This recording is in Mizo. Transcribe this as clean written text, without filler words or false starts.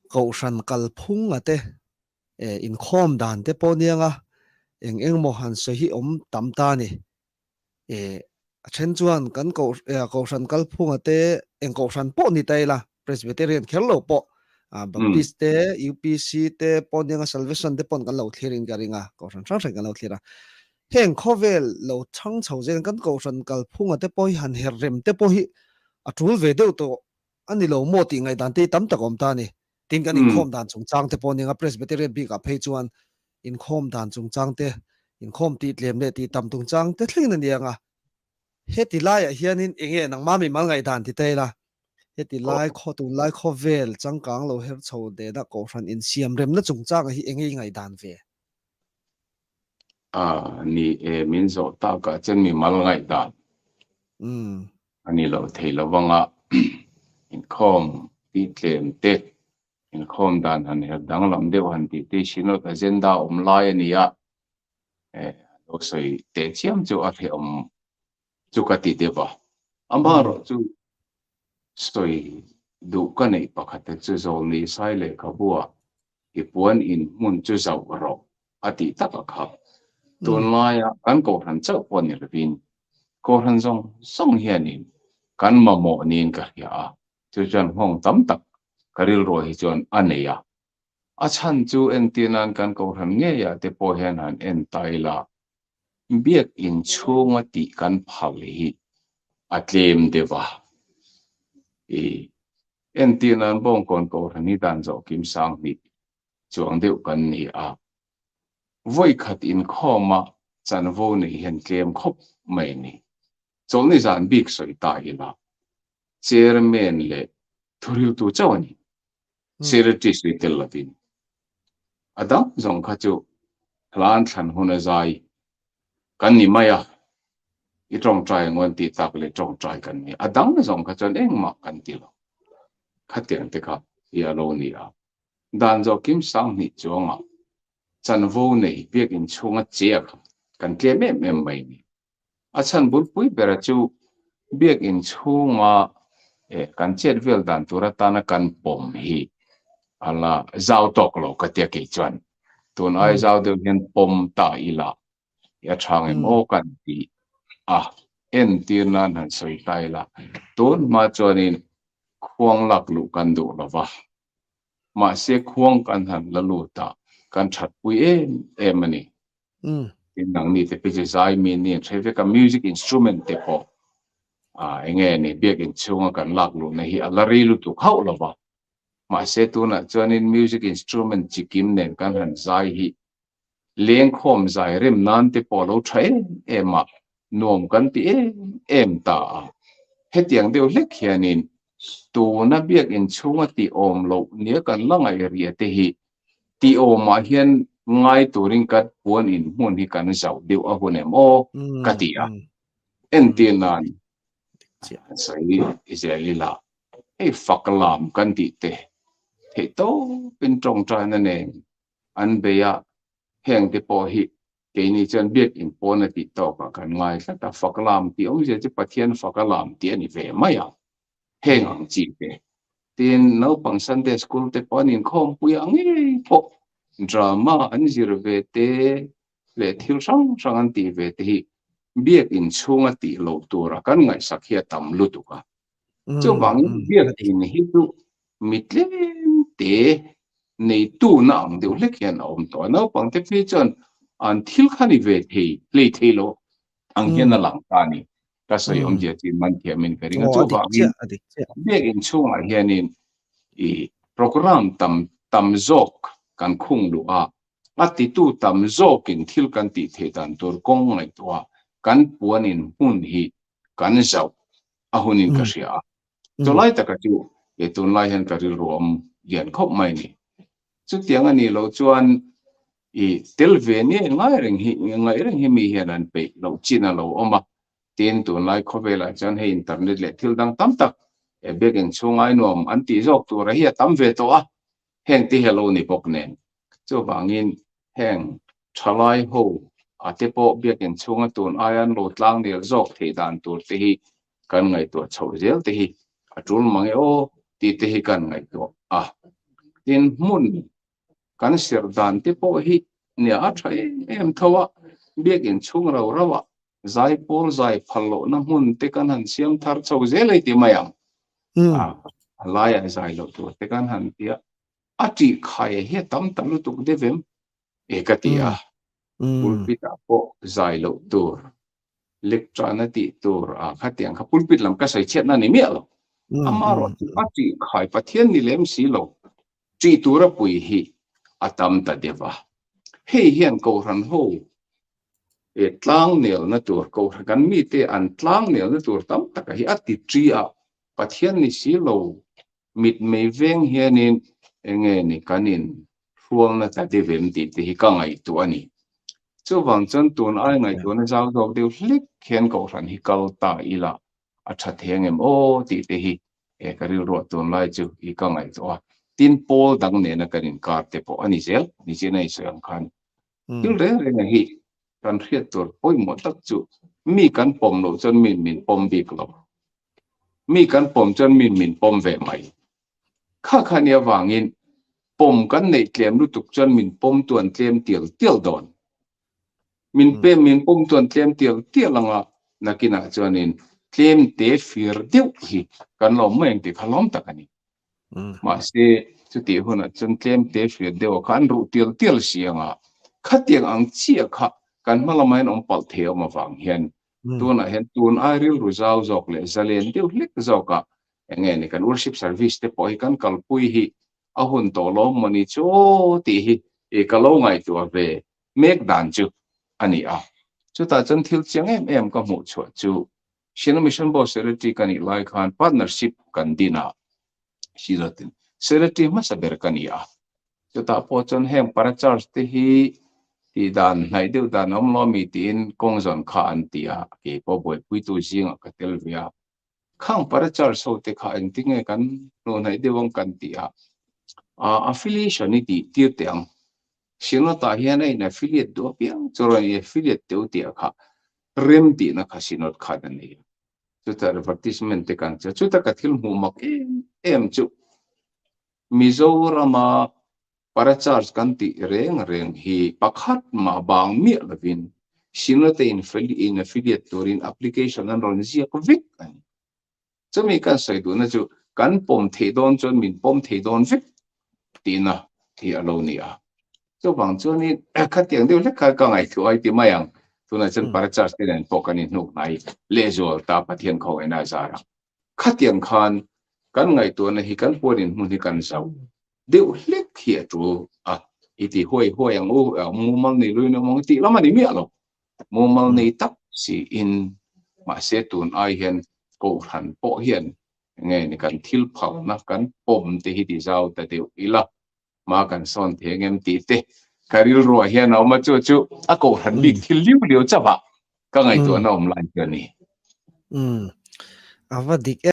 Kohhran kalphunga te inkhawm dan te pawh nianga eng eng maw han sawi hi awm tam ta a ni. A then chuan kan Kohhran kalphunga te eng Kohhran pawh ni ta ila Presbyterian kher lo pawh Baptist te UPC te pawh nianga Salvation te pawn kan lo thlir in ka ring a, Kohhran hrang hrang kan lo thlir a. Heng khawvel lo chhang chho zel kan Kohhran kalphunga te pawh hi han her rem te pawh hi a tul ve deuh tawh A ni lo maw tih ngaihdan te hi tam tak a awm ta a ni. Tin kan inkhawm dan chungchang te pawh nia Presbyterian bikah phei chuan inkhawm dan chungchang te, inkhawm tih tlem leh tih tam chungchang te thlengin a ni ang a. Heti laiah hianin eng nge nangmah mimal ngaihdan ti ta ila, heti lai khaw tunlai khawvel changkang lo her chho nena Kohhran insiam remna chungchangah hi eng nge i ngaihdan ve? A ni e, min zawh takah chuan mimal ngaihdan. A ni lo thei lo vanga inkhawm tih tlem te, inkhawm dan han her danglam deuh han tih te Synod agenda awm lai a ni a, eh lo sawi teh chiam chu a hrehawm chu ka ti deuh a. Amaherawh chu sawi duh ka neih pakhat te chu Zawlni Sai lehkhabu-ah i puan in hmun chu zauh rawh a tih tak a kha. Tunlaia kan Kohhran chauh pawh ni lovin Kohhran zawng zawng hianin kan mamawh niin ka hria a, chu chuan nghawng tam tak ka rilruah hi chuan a nei a. A chhan chu entir nan kan Kohhran ngeiah te pawh hian han en ta ila, Biakinn chhunga tih kan phal hi a tlem deuh a. I entir nan Bawngkawn Kohhran hi dan zawh kim sang hnih chuang deuh kan ni a. Vawikhat inkhawma chanvo neih hian tlem khawp mai a ni. Chawlhni zan bik sawi ta ila Chairman leh thuriltu chauh a ni. Secretary sawi tel lovin. A dang zawng kha chu hlan thlan hun a zai kan ni mai a, i tawngtai ang an tih tak leh tawngtai kan ni. A dang zawng kha chuan engmah kan ti lo. Khatiang te kha hi a lo ni a. Dan zawh kim sang hnih chuangah chanvo nei biakinn chhunga che a kha kan tlem em em mai ni. A chhan bulpui bera chu biakinn chhunga kan chet vel dan tur atana kan pawm hi a la zau tawk lo ka tia kei chuan tun ai zau deuh hian pawm ta ila a tha ngem aw kan ti a, entir nan han sawi ta ila tun hma chuanin khuang lak luh kan duh lova. Mahse khuang kan han la lut a, kan thatpui em em a ni. Tin nangni te phei chu zai mi ni an hre vek a, music instrument te pawh ah eng nge ni biakinn chhunga kan lak luhna hi a la rei lutuk hauh lo va. Mahse tunah chuanin music instrument chi kim nen kan han zai hi Lengkhawm zai rem nan te pawh a lo tha em em a, nuam kan ti em em ta a. Hetiang deuh hlek hianin tuna biakinn chhunga tih awm loh nia kan la ngaih ria te hi tih awmah hian ngai turin ka puan in hmun hi kan zauh deuh a hun em aw ka ti a. Entir nan sawi zel ila hei fak lam kan tih te theih tawpin tawngtaina nen an bei a, heng te pawh hi keini chuan biakinn pawn a tih tawkah kan ngai tlat a, fak lam tih awmzia chu Pathian fak a lam tih a ni ve mai a, heng ang chi te. Tin, naupang Sunday School te pawh an inkhawmpui ang ngei pawh drama an zir ve te leh thil hrang hrang an tih ve te hi biakinn chhunga tih loh tura kan ngaihsak hi a tam lutuk a. Chuvangin biakinn hi chu mi tlem te neitu na ang deuh hlek hian a awm tawh a. Naupang te phei chuan an thil kha ni ve thei, hlei thei lo ang hian a lang ta a ni. Ka sawi awmzia chu man thiamin ka ring a. Chuvangin biakinn chhungah hianin i program tam tam zawk kan khung luh a, a titu tam zawkin thil kan tih theih dan tur kawng ngaihtuah kan puanin hmun hi kan zauh a hunin ka hria a. Chulai taka chu e tunlai hian ka rilru awm lian khawp mai ni. Chutiang a nih loh chuan i tel ve nia ngai reng hi ngaih reng hi mi hian an peih loh chin a lo awm a. Tin, tunlai khawvelah chuan hei internet leh thil dang tam tak e biakinn chhungai nuam an tih zawk tura hi a tam ve tawh a. Heng te hi a lo ni bawk nen. Chuvangin heng thalai ho a te pawh biakinn chhunga tun aia an lo tlang nel zawk theih dan tur te hi kan ngaihtuah chhoh zel te hi a tul mang e aw tih te hi kan ngaihtuah a. Tin hmun kan serh dan te pawh hi nia a tha em em tho a, biakinn chhung rau rau ah zaipawl zai phal lohna hmun te kan han siam thar chho zel ei ti mai ang. A laiah zai loh tur te kan han ti a, a tih khai hi a tam ta lutuk deuh em? E ka ti a, pulpit ah pawh zai loh tur lecture-na tih tur a khatiang kha pulpit lam ka sawi chhiatna a ni miah lo. Amaherawh chu a tih khai Pathian ni lem si lo tih tura pui hi a tam ta deuh a. Hei hian Kohhran ho e tlang nelna tur Kohhran kan mite an tlang nelna tur tam taka hi a ti ṭi a, Pathian ni si lo Mitmei veng hianin enge ni kan in hrualna ta deuh em tih te hi ka ngaihtuah a ni. Chuvang chuan tun ai ngaihtuahna zau zawk deuh hlek hian Kohhran hi kal ta ila a tha thei angem aw tih te hi e ka rilruah tunlai chu i ka ngaihtuah a. Tin pawl dang nena kan inkar te pawh a ni zel, nichina i sawi ang khan. Thil reng reng hi kan hriat tur pawimawh tak chu mi kan pawm loh chuan mi min pawm bik lo. Mi kan pawm chuan mi min pawm ve mai. Kha kha nia vangin pawm kan neih tlem lutuk chuan min pawm tu an tlem tial tial dawn. Min pem min pawm tu an tlem tial tial anga nakinah chuanin tlem te fir deuh hi kan lo awm mai ang tih kha lawm tak a ni. Mahse chutih hunah chuan tlem te fir deuh kha an ruh tial tial si anga khatiang ang chiah kha kan hma lamah hian awm palh thei awm avang hian Tunah hian tun ai rilru zau zawk leh zalen deuh hlek zawkah eng nge ni kan worship service te pawh hi kan kalpui hi a hun tawh lawm maw ni chu aw tih hi i ka lo ngaihtuah ve mek dan chu a ni a. Chutah chuan thil chiang em em ka hmuh chhuah chu Shillong Mission Board Secretary ka nih lai khan partnership kan din a, Shillong Secretary hmasa ber ka ni a. Chutah pawh chuan heng para charge te hi tih dan hnaih deuh dan a awm lo ami tiin kawng zawn kha an ti a, kei pawh buaipuitu zingah ka tel ve a. Khang para charge ho te kha engtin nge kan hnuh hnaih deuh ang kan ti a, affiliation i tih tir teh ang. Synod ah hian a in affiliate duh apiang chu rawn i affiliate teh u tih kha rem tihna kha Synod khan a nei a. Chutah advertisement te kan che a, chuta ka thil hmuh mak em em chu Mizorama para charge kan tih reng reng hi pakhat mah bang miah lovin Synod-a in affiliate turin application an rawn ziak vek a ni. Chumi kan sawi duhna chu kan pawm theih dawn chuan min pawm thei dawn vek tihna hi a lo ni a. Chuvang chuanin khatiang deuh hlek kha ka ngaihtuah ai ti mai ang. Tunah chuan para charge te nen pawh kan inhnuk hnai lehzual ta Pathian khawngaihna a zar ang. Khatiang khan kan ngaihtuahna hi kan puanin hmun hi kan zauh deuh hlek hi a tul a, i ti huai huai ang u, mumal nei luin awm ang tih lam a ni miah lo. Mumal nei tak siin mahse tun ai hian Kohhran pawh hian nge ni kan thil phalna kan pawm te hi ti zau ta deuh ila. Hma kan sawn thei ang em tih te ka rilruah hian a awm a, chu chu a kohhran bik thil liu liu chauh ah ka ngaihtuahna awm lai chu a ni. Umm, a va dik em.